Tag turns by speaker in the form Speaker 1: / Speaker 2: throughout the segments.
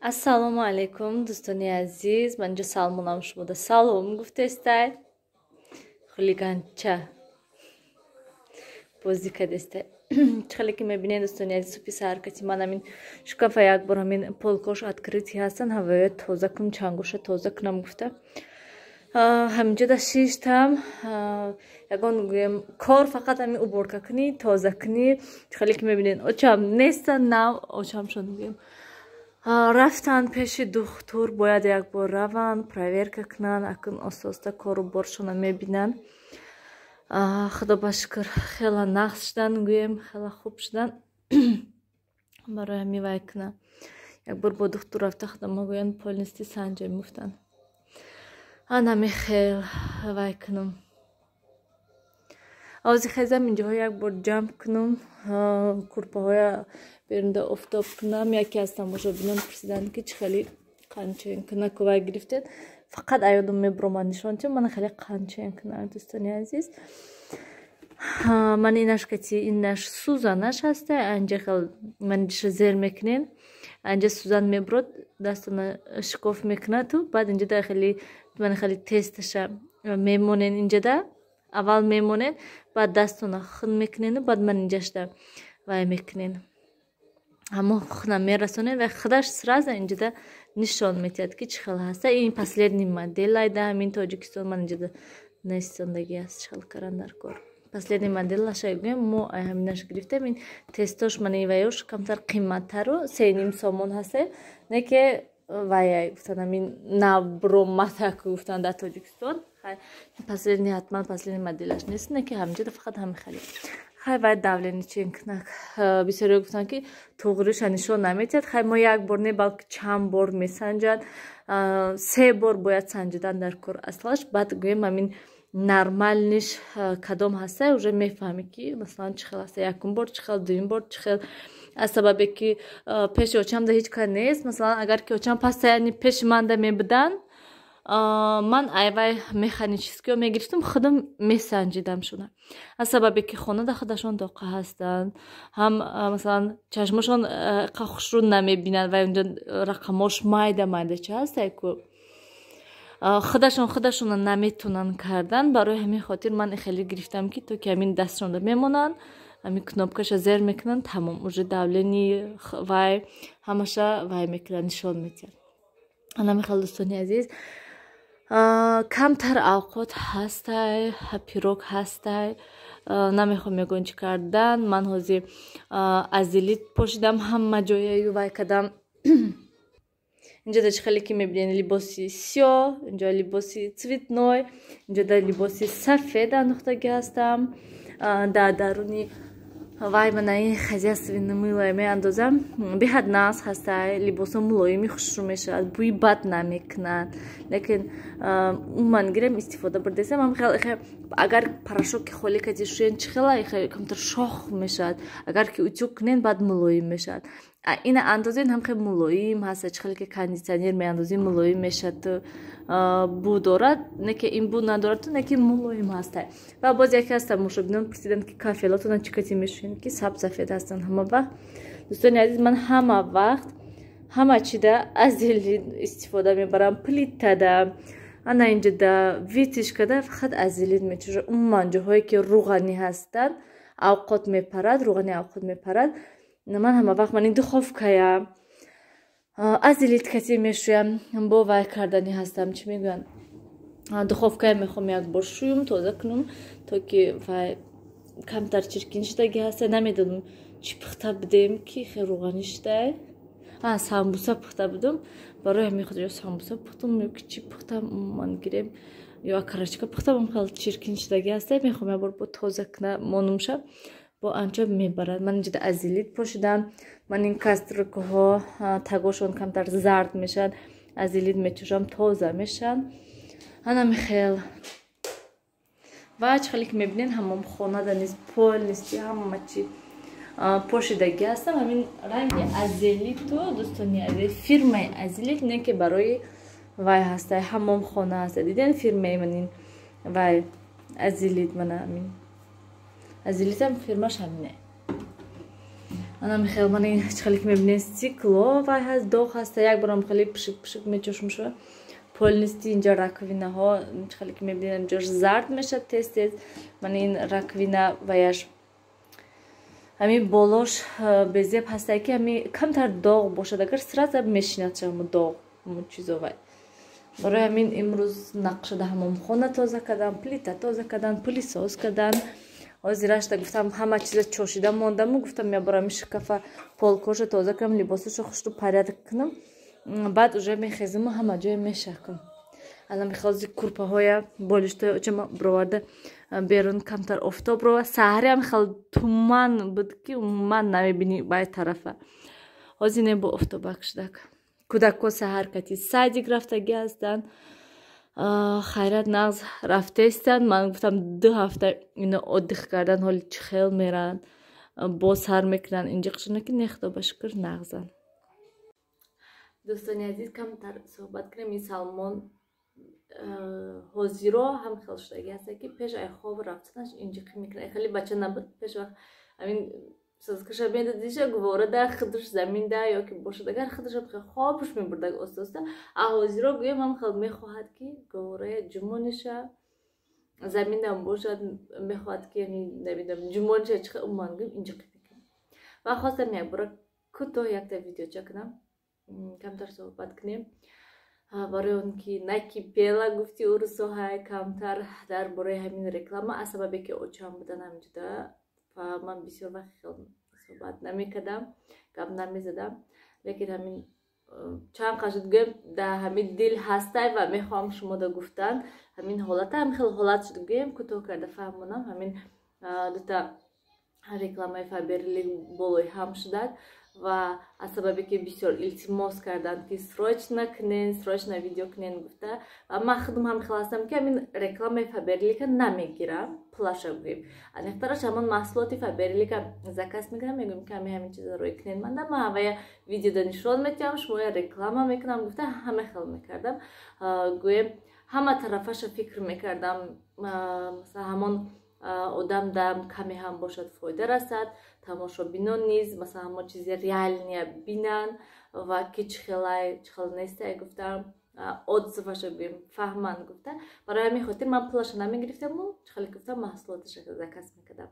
Speaker 1: Ассалому алайкум, дӯстони азиз. Ман инҷо Салмонам шумода салом гуфтестай. Хулиганча бозӣ кардестай. Чӣ хеле ки мебинед, дӯстони азиз, субҳи саҳар кати ман ҳамин шкафа як бор, ҳамин полкош открытый ҳастанд, ҳавоя тоза кунам, чангоша тоза кунам гуфта ҳаминҷода шиштам. Ягон гӯем кор фақат ҳамин уборка кунӣ, тоза кунӣ. Чӣ хеле ки мебинед, очам нестанд, нав очамшон гӯем рафтанд пеши духтур, бояд як бор раванд, проверка кунанд. Акун оста оста кору боршона мебинанд. Худо ба шукр, хела нағз шудан, гӯем хела хуб шудан. Барои ҳамин вай кунам, як бор бо духтур рафта, худомо гӯянд полностью санҷем гуфтанд. Анами хел вай кунам, ози хезам, инҷоҳо як бор ҷамъ кунам, курпаҳоя берунда офтоб кунам. Яке аз тамошобинон пурсиданд, ки чӣ хели қанченкунаку вай гирифтед. Фақат аёдум мебуромад нишон чун мана хеле қанченкунак, дӯстони азиз. Ман инаш кати, инаш сӯзанаш ҳаста. Анҷа хел ман инҷаша зер мекунем, анҷа сӯзан мебурод, дастона шикоф мекунад. Баъд инҷода хеле ман хеле тесташа мемонен, инҷода аввал мемонен, баъд дастона хун мекунену баъд ман инҷашда вай мекунен, ҳамон хуна мерасонен ва худаш сразу инҷода нишон метиҳад, ки чӣ хел ҳаста. Ин последний модель айда ҳамин Тоҷикистон ман инҷода нестондаги аст, чӣ хел каран дар кор. Последний моделаша гӯем, мо ҳаминаш гирифтем. Ин тестош мана ваёш камтар қиматтару 3,5 сомон ҳаста, не ки вай гуфтан ҳамин навбуромада гуфтан дар Тоҷикистон последний, ҳатман последний моделаш нест, не ки ҳаминҷода фақат ҳамин хеле. Хай, вай давление ченкунак, бисёриё гуфтанд, ки туғриша нишон наметиҳад. Хай, мо як бор не, балки чанд бор месанҷад, се бор бояд санҷидан дар кор аслаш. Баъд гӯем ҳамин нормальныйш кадом ҳаста, уже мефаҳмӣ, ки масалан чӣ хел ҳаста, якум бор чӣ хел, дуюм бор чӣ хел. Аз сабабе ки пеши очамда ҳеҷ кар нест, масалан агар ки очам постоянно пеши манда мебуданд, ман айвай механическиё мегирифтам, худам месанҷидам шуна. Аз сабабе ки хонада худашон доқа ҳастанд, ҳам масалан чашмошон хушрӯ намебинанд ва унҷо рақамош майда майда чӣ ҳастай ку, худашон худашона наметонанд кардан. Барои ҳамин хотир ман хеле гирифтам, ки то ки ҳамин дастшонда мемонанд, ҳамин кнопкаша зер мекунанд, тамом, уже давление вай ҳамаша вай мекунад, нишон метиҳад. Анами хел, дӯстони азиз, камтар авқот ҳастай, пирог ҳастай, намехоҳам ягон чӣ кардан. Ман ҳозир азелит пошидам, ҳама ҷояю вай кардам. Инҷода чӣ хеле ки мебинед, либоси сиёҳ, инҷо либоси цветной, инҷода либоси сафед андохтагӣ ҳастам. Дар даруни вай мана ин хозяйственный мыло меандозам, беҳад нағз ҳастай, либосо мулоими хушрӯ мешавад, бӯи бад намекунад. Лекин умуман гирем истифода бурдесам, агар порошоки холӣ кати шӯен, чӣ хела камтар шох мешавад, агар ки утюг кунен, баъд мулоим мешавад. Ина андозен, ҳам хеле мулоим ҳаста, чӣ хеле ки кондитсионер меандозем, мулоим мешавад, бӯ дорад, не ки ин бӯ надорад, не ки мулоим ҳаста. Ва боз яке аз тамошобинон пурсиданд, ки кафелотона чӣ кати мешӯед, ки саб сафед ҳастанд ҳама вақт. Дӯстони азиз, ман ҳама вақт ҳама чида азелит истифода мебарам, плитада, ана инҷода вытяжкада фақат азелит мечӯшам. Умуман ҷоҳое ки рӯғанӣ ҳастанд, авқот мепарад, рӯғани авқот мепарад, ман ҳама вақт ман ин духовкая азелит кати мешӯям. Бо вай карданӣ ҳастам, чӣ мегӯянд, духовкая мехоҳам як бор шӯюм, тоза кунам, то ки вай камтар чиркин шудагӣ ҳаста. Намедонам, чӣ пухта будем, ки хел рӯғанӣ шудай. Самбуса пухта будам, барои ҳамин хотир ё самбуса пухтам, ё ки чӣ пухтам, умуман гирем, ё окорочка пухтам, хел чиркин шудагӣ ҳаста. Мехоҳам як бор бо тоза куна монумша, бо анчо мебарад. Ман инҷода азелит пошидам. Ман ин кастрюлькаҳо тагошон камтар зард мешавад, азелит мечӯшам, тоза мешаванд. Анами хел. Ва чӣ хеле ки мебинед, ҳамомхонада низ полностью ҳама чи пошидагӣ ҳастам ҳамин ранги азелиту. Дӯстони азиз, фирмаи азелит не ки барои вай ҳаста, ҳамомхона ҳаста. Диден, фирмаи манин вай азелит, мана ҳамин азелитам фирмаш ҳамине. Ана михел мани чӣ ки мебинед, стекло вай ҳаст, доғ ҳаста, як борам хеле пшик пшик мечошм шуда полностью. Инҷа раковинаҳо, чӣ ки мебинед, инҷош зард мешад тез тез. Мана ин раковина ваяш, ҳамин болош безеб ҳастае, ки ҳами камтар доғ бошад, агар сразу мешинад шамо доғ чизо вай. Барои ҳамин имрӯз нақшада ҳамомхона тоза кардам, плита тоза кардан, пылесос кардан. Ҳозир рашта гуфтам, ҳама чиза чошида мондаму гуфтам, мебарам шкафа, полкоша тоза кунам, либосашо хушрӯ порядок кунам, баъд уже мехезиму ҳама ҷое мешакам. Ана мехози курпаҳоя, болиштои очама бироварда берун, камтар офтоб рова. Саҳариам хел туман буд, ки умуман намебинӣ бай тарафа. Ҳозир не, бо офтобак шудак. Кӯдакҳо саҳар кати садик рафтагӣ ҳастанд, хайрат, нағз рафтаистанд. Ман гуфтам, 2 ҳафта ино отдых кардан, ҳоли чӣ хел меранд, боз сар мекунанд инҷиқшона, ки не, худо ба шукр, нағзанд. Дӯстони азиз, камтар суҳбат кунем. Ин Салмон ҳозиро ҳам хел шудагӣ ҳаста, ки пеш ай хоб рафтанаш инҷиқӣ мекунад. Хеле бача набуд, пеш вақт ҳамин созкаша медодиша, гуворада худаш заминда ё ки бошад, агар худаш хобш мебурдаг оста оста. А ҳозиро гӯям, ҳам хел мехоҳад, ки гуворая ҷумониша заминдам бошад, мехоҳад, ки намедонам, ҷумониша чихел, умуман гӯям, инҷиқӣ мекунад. Ва хостам якбора кӯтоҳ якта видеоча кунам, камтар суҳбат кунем, барои он ки накипела гуфти урусоҳай. Камтар дар бораи ҳамин реклама, аз сабабе ки очам будан ҳаминҷода ва ман бисёр вақт хел суҳбат намекардам, гап намезадам, лекин ҳамин чанд қашд гӯем, дар ҳамин дил ҳастай ва мехоҳам шумода гуфтан. Ҳамин ҳолата, ҳамин хел ҳолат шуд, гӯем, кӯтоҳ карда фаҳмонам. Ҳамин дута рекламаи Фаберлик болои ҳам шудад ва аз сабабе ки бисёр илтимос карданд, ки срочно кунен, срочно видео кунен гуфта. Ва ман худам ҳам хел ҳастам, ки ҳамин рекламаи Фаберлика намегирам, пулаша гӯем, анехтараш ҳамон маҳсулоти Фаберлика заказ мекунам, мегӯем, ки ҳами ҳамин чиза рӯй кунен манда, ман ҳавая видеода нишон метиҳам, шумоя реклама мекунам гуфта, ҳама хел мекардам. Гӯем, ҳама тарафаша фикр мекардам, масалан, ҳамон одам дам каме ҳам бошад, фоида расад, тамошобинон низ, масалан, ҳамон чизи реальный я бинанд ва ки чӣ хелай, чӣ хел нестай гуфтам, отзываша гӯем, фаҳманд гуфта. Барои ҳамин хотир ман пулаша намегирифтаму, чӣ хеле гуфтам, маҳсулоташа заказ мекардам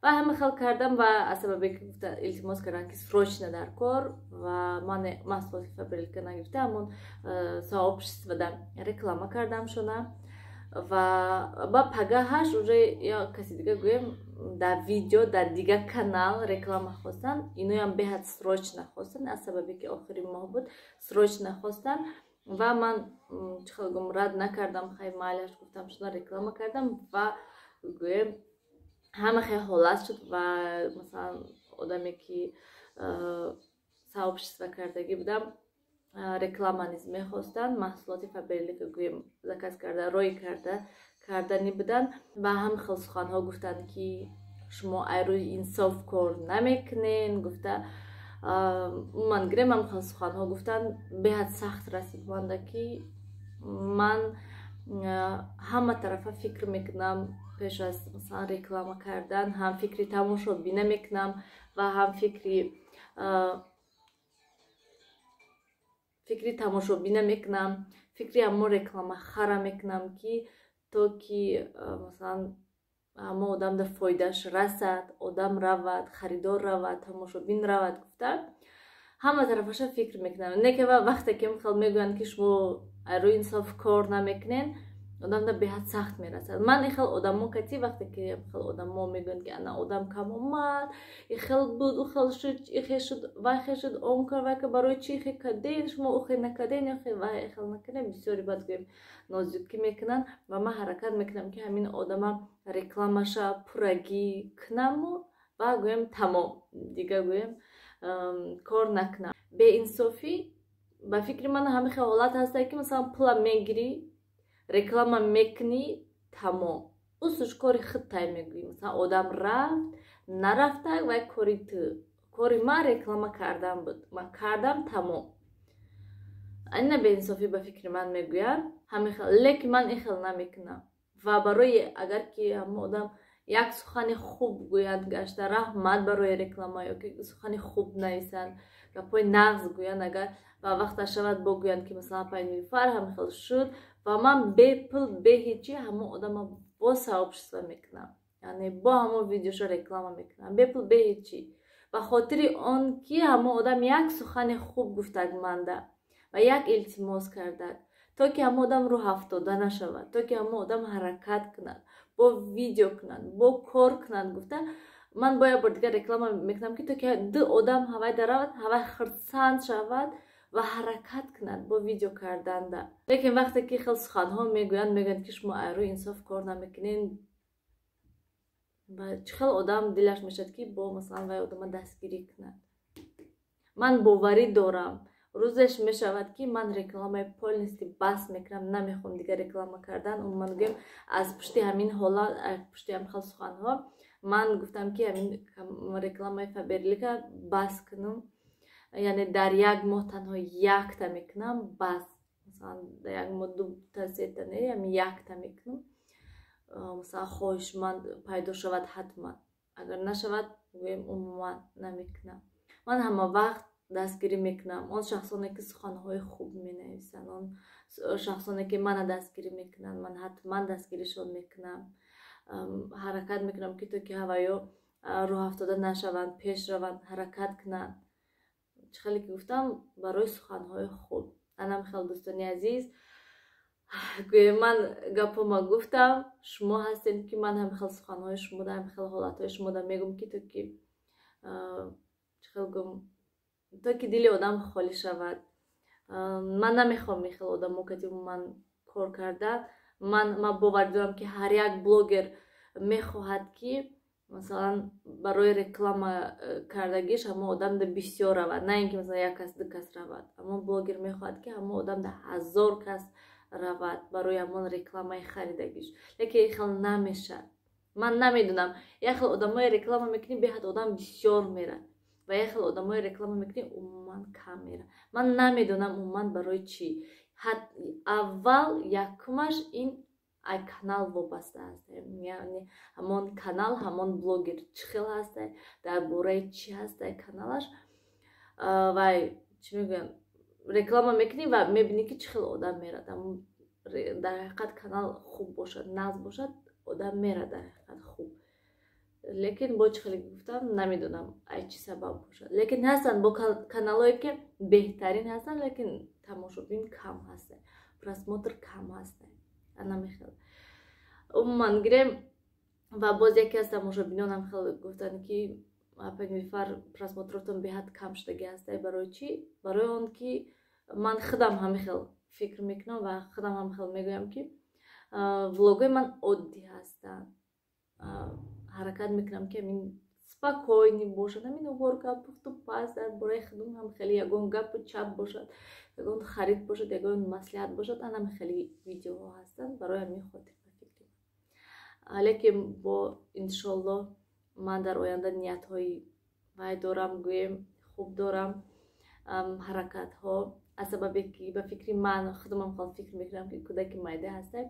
Speaker 1: ва ҳама хел кардам. Ва аз сабабе ки гуфта, илтимос кардам, ки срочно дар кор, ва ман маҳсулоти Фаберлика нагирифта, ҳамон сообществода реклама кардам шона. Ва ба пагаҳаш уже ё каси дига, гӯем, дар видео дар дига канал реклама хостанд. Иноям беҳад срочно хостанд, аз сабабе ки охири моҳ буд, срочно хостанд. Ва ман, чӣ хел гум, рад накардам, хай, майлаш гуфтам, шуна реклама кардам. Ва гӯем, ҳама хел ҳолат шуд. Ва масалан, одаме ки сообщество кардагӣ будам, реклама низ мехостанд, маҳсулоти Фаберлика, гӯем, заказ карда рой карда кардани буданд ва ҳам хел суханҳо гуфтанд, ки шумо ай рӯи инсоф кор намекунен гуфта. Ман гирем, ҳам хел суханҳо гуфтанд, беҳад сахт расид манда, ки ман ҳама тарафа фикр мекунам пеш аз, масалан, реклама кардан, ҳам фикри тамошобина мекунам ва ҳам фикри тамошобина мекунам, фикри ҳамон рекламахара мекунам, ки то ки, масалан, ҳамон одам да фоидааш расад, одам равад, харидор равад, тамошобин равад гуфта, ҳама тарафаша фикр мекунам. Не ки вақте ки хел мегӯянд, ки шумо рӯи инсоф кор намекунен, одамда беҳад сахт мерасад. Ман ин хел одамо кати, вақте ки хел одамо мегӯянд, ки ана одам кам омад, и хел буд, у хел шуд, ихе шуд, вай хел шуд, он кор, вай кор, барои чи ихе карден шумо, ухе накарден, охе вай хел накарден, бисёри баъд, гӯем, нозукӣ мекунанд. Ва ман ҳаракат мекунам, ки ҳамин одама рекламаша пуррагӣ кунаму ва, гӯем, тамом, дига, гӯем, кор накунам. Беинсофӣ ба фикри ман ҳамин хел ҳолат ҳаста, ки, масалан, пула мегирӣ, реклама мекунӣ, тамом, усуш кори худ тай мегӯӣ. Масалан, одам рафт, нарафта, вай кори ту, кори ман реклама кардан буд, ман кардам, тамом. Ина беинсофӣ ба фикри ман мегӯянд ҳамин хел, лекин ман ин хел намекунам. Ва барои агар ки ҳамон одам Як сухани хуб гӯянд гашта, раҳмат барои реклама, ё ки сухани хуб нависанд, гапҳои нағз гӯянд. Агар ва вақташ шавад, богӯянд, ки масалан, апай Нилуфар ҳамин хел шуд, ва ман бепул, бе ҳечи ҳамон одама бо сообщество мекунам, яъне бо ҳамон видеошо реклама мекунам, бепул, бе ҳечи, ба хотири он ки ҳамон одам як сухани хуб гуфтак манда ва як илтимос кардак, то ки ҳамон одам рӯҳафтода нашавад, то ки ҳамон одам ҳаракат кунад, бо видео кунад, бо кор кунад гуфта, ман бо як бор дигар реклама мекунам, ки то ки ду одам ҳавай даравад, ҳавай хурсанд шавад ва ҳаракат кунад бо видео карданда. Лекин вақте ки хел суханҳо мегӯянд, мегӯянд, ки шумо айрӯи инсоф кор намекунед, ва чӣ хел одам дилаш мешавад, ки бо масалан вай одама дастгирӣ кунад? Ман боварӣ дорам, рӯзеш мешавад, ки ман рекламаи полностью бас мекунам, намехоҳам дигар реклама кардан. Умуман гӯем, аз пушти ҳамин ҳолат, аз пушти ҳамин хел суханҳо ман гуфтам, ки ҳамин рекламаи Фаберлика бас кунам, яъне дар як моҳ танҳо якта мекунам, бас. Масалан, дар як моҳ дута, сета не, ҳамин якта мекунам. Масалан, хоҳишманд пайдо шавад ҳатман, агар нашавад, гӯем, умуман намекунам. Ман ҳама вақт дастгирӣ мекунам он шахсоне, ки суханҳои хуб менависанд, он шахсоне, ки мана дастгирӣ мекунанд, ман ҳатман дастгиришон мекунам. Ҳаракат мекунам, ки то ки ҳаваё рӯҳафтода нашаванд, пеш раванд, ҳаракат кунанд. Чӣ хеле ки гуфтам, барои суханҳои хуб. Анам хел, дӯстони азиз, гӯем, ман гапома гуфтам. Шумо ҳастем, ки ман ҳамин хел суханҳои шумода, ҳамин хел ҳолатҳои шумода мегӯм, ки то ки, чӣ хел гӯм, то ки дили одам холӣ шавад. Ман намехоҳам ин хел одамо кати ман кор кардан. Ман бовар дорам, ки ҳар як блогер мехоҳад, ки масалан барои реклама кардагиш ҳамон одам да бисёр равад, на ин ки масалан як кас, ду кас равад. Ҳамон блогер мехоҳад, ки ҳамон одам да 1000 кас равад барои ҳамон рекламаи харидагиш, лекин ин хел намешавад. Ман намедонам, як хел одамое реклама мекунӣ, беҳад одам бисёр мерад, ва як хел одамое реклама мекунӣ, умуман кам мерад. Ман намедонам, умуман барои чӣ. Аввал якумаш ин ай канал вобаста аст, яъне ҳамон канал, ҳамон блогер чӣ хел ҳаста, дар бораи чӣ ҳаста каналаш. Вай чӣ мегӯям, реклама мекунӣ ва мебинӣ, ки чӣ хел одам мерад. Дар ҳақиқат канал хуб бошад, нағз бошад, одам мерад дар ҳақиқат хуб. Лекин бо чӣ хеле гуфтам, намедонам, ай чӣ сабаб бошад. Лекин ҳастанд бо каналое, ки беҳтарин ҳастанд, лекин тамошобин кам ҳастанд, просмотр кам ҳастанд. Анамехел, умуман гирем. Ва боз яке аз тамошобинонам хел гуфтанд, ки апай Нилуфар, просмотротон беҳад кам шудагӣ ҳастай, барои чӣ? Барои он ки ман худам ҳамин хел фикр мекунам ва худам ҳам хел мегӯям, ки влогои ман оддӣ ҳастанд. Ҳаракат мекунам, ки ҳамин спокойный бошад, ҳамин уборка, пухту паз, дар бораи худум ҳам хеле ягон гапу чап бошад, ягон харид бошад, ягон маслиҳат бошад, анам хеле видеоҳо ҳастанд. Барои ҳамин хотир, ба фикри ман. Лекин бо иншоллоҳ ман дар оянда ниятҳои вай дорам, гӯем, хуб дорам, ҳаракатҳо. Аз сабабе ки ба фикри ман, худумам хел фикр мекунам, ки кӯдаки майда ҳастам,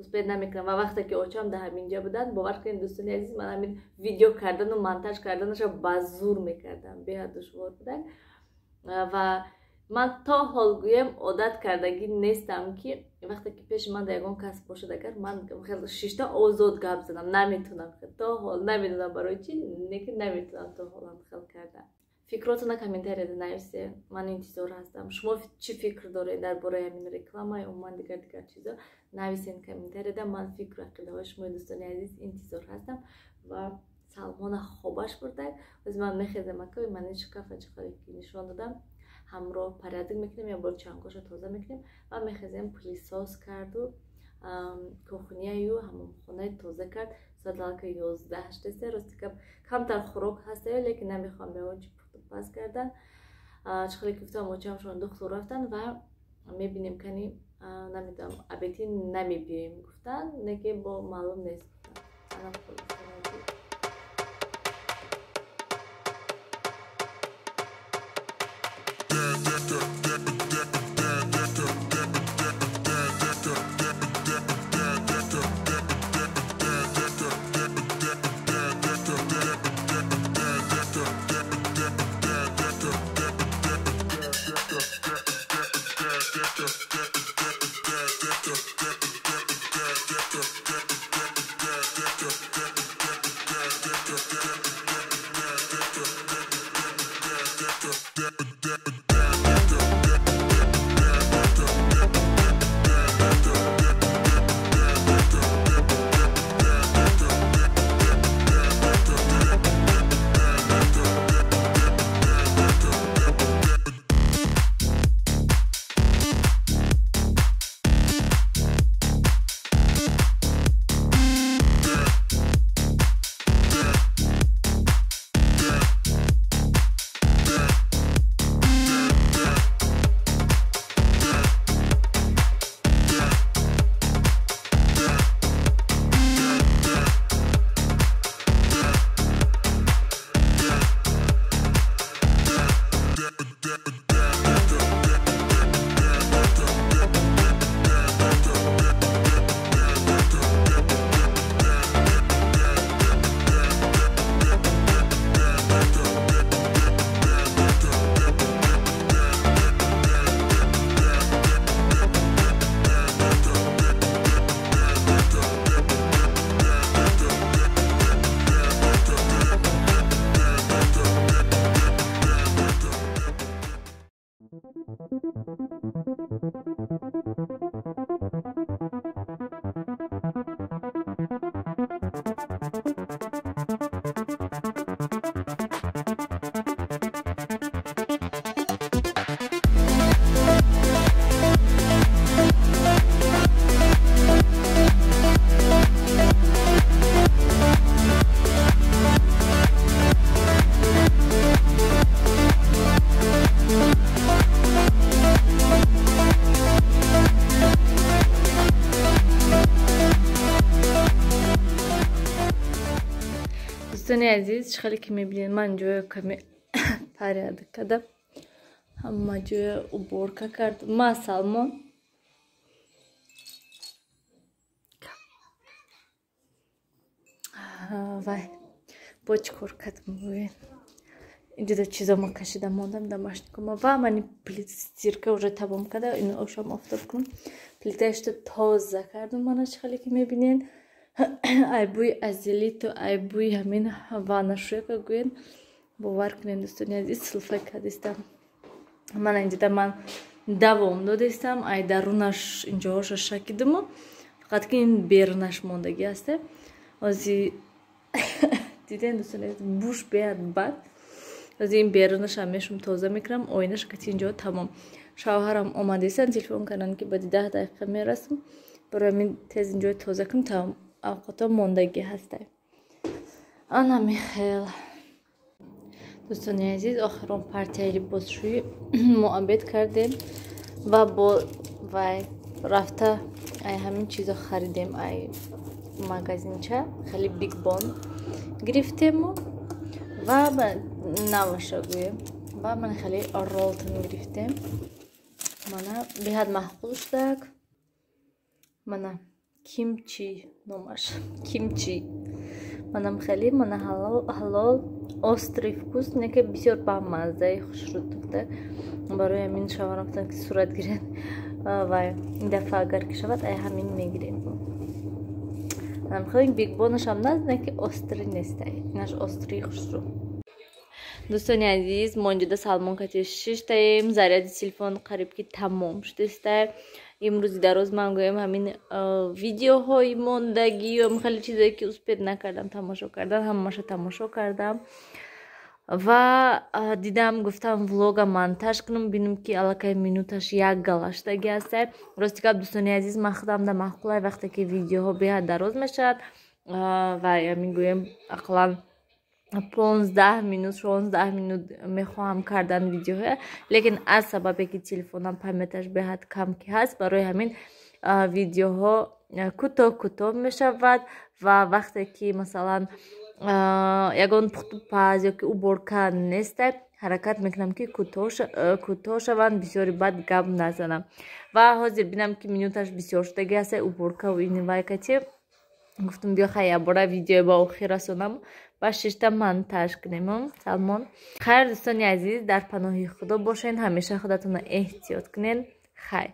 Speaker 1: успеть намекунам. Ва вақте ки очам дар ҳаминҷа буданд, бовар кунед, дӯстони азиз, ман ҳамин видео кардану монтаж карданаша ба зур мекардам, беҳад душвор будак. Ва ман то ҳол, гӯем, одат кардагӣ нестам, ки вақте ки пеши ман ягон кас бошад, агар ман шишта озод гап занам, наметунам то ҳол. Намедонам барои чӣ, лекин наметунам то ҳолам хел кардан. Фикротона комментарияда нависед, ман интизор ҳастам. Шумо чӣ фикр доред дар бораи ҳамин реклама, умуман дигар дигар чизо, нависед комментарияда. Ман фикру ақидаҳои шумо, дӯстони азиз, интизор ҳастам. Ва Салмона хобаш бурдак, оз ман мехезам, ака, ман шкафа чӣ ки нишон додам, ҳамроҳ порядок мекунем, як бор чангоша тоза мекунем ва мехезем. Пылесос карду, кухняю ҳамомхонаи тоза кард. Соат аллакай 11 ҳаштасе. Рости гап, камтар хӯрок ҳастаю, лекин намехоҳам ягон чи пухту паз кардан. Чӣ хеле ки гуфтам, очамшон духтур рафтанд ва мебинем, кани, намедонам, обедӣ намебиёем гуфтанд, лекин бо маълум нест. Дӯстони азиз, чӣ хеле ки мебинед, ман ҷоя каме порядок кардам, ҳама ҷоя уборка кардам. Ма Салмон вай бо чӣ кор кардам гӯед? Инҷода чизо ма кашида мондам домашникома ва мани стирка уже тамом карда, ин ошам офтоб кунам. Плитаашто тоза кардам, мана чӣ хеле ки мебинед. Ай бӯи азелиту, ай бӯи ҳамин ваннашӯяка гӯед, бовар кунед, дӯстони азиз, сулфа кардистам. Мана инҷода ман давом додистам, ай дарунаш инҷоҳоша шакидиму, фақат ки ин берунаш мондагӣ ҳасте. Ози диден, дӯстони азиз, буш беҳад бад. Ози ин берунашам мешум тоза мекунам, оинаша кати инҷо тамом. Шавҳарам омадистан, телефон карданд, ки баъди 10 дақиқа мерасам. Барои ҳамин тез инҷои тоза кунам, тамом, авқото мондагӣ ҳастай. Ана михел. Дӯстони азиз, охирон партияи либосшӯӣ мо обед кардем ва бо вай рафта ай ҳамин чизо харидем, ай магазинча хеле бигбон гирифтему ва наваша гӯем, ва ман хеле ролтон гирифтем. Мана беҳад маъқул шудак. Мана кимчи номаш, кимчи. Манам хеле, мана ҳалол, острый вкус, неке бисёр бамаззаи хушрӯ тухта. Барои ҳамин шавҳарам гуфтанд, ки сурат гиред ва ин дафъа агар ки шавад, ай ҳамин мегирем. Манам хеле бигбонашам наст, неки острый нестай, инаш острый хушрӯ. Дӯстони азиз, мо инҷода Салмон кати шиштаем, заряди телефон қариб ки тамом шудистай. Имрӯзи дароз ман гӯям ҳамин видеоҳои мондагӣ ё хеле чизое ки успеть накардам тамошо кардан, ҳамаша тамошо кардам ва дидам, гуфтам влога монтаж кунам, бинам ки аллакай минуташ як галаштагӣ ҳастай. Рости гап, дӯстони азиз, ман худам да маъқулай вақте ки видеоҳо беҳад дароз мешавад ва ҳамин гӯям ақаллан 15 минут, 16 минут мехоҳам кардан видеоҳоя, лекин аз сабабе ки телефонам памяташ беҳад кам ки ҳаст, барои ҳамин видеоҳо кӯтоҳ кӯтоҳ мешавад. Ва вақте ки масалан ягон пухтупаз ё ки уборка нестай, ҳаракат мекунам, ки кӯтоҳ шаванд, бисёри бад гап назанам. Ва ҳозир бинам, ки минуташ бисёр шудагӣ ҳастай, уборкаву ини вайкати гуфтам, биё хай якбора видео ба охир расонам ва шишта монтаж кунем. Салмон, хайр, дӯстони азиз, дар паноҳи Худо бошед, ҳамеша худатонро эҳтиёт кунед. Хайр.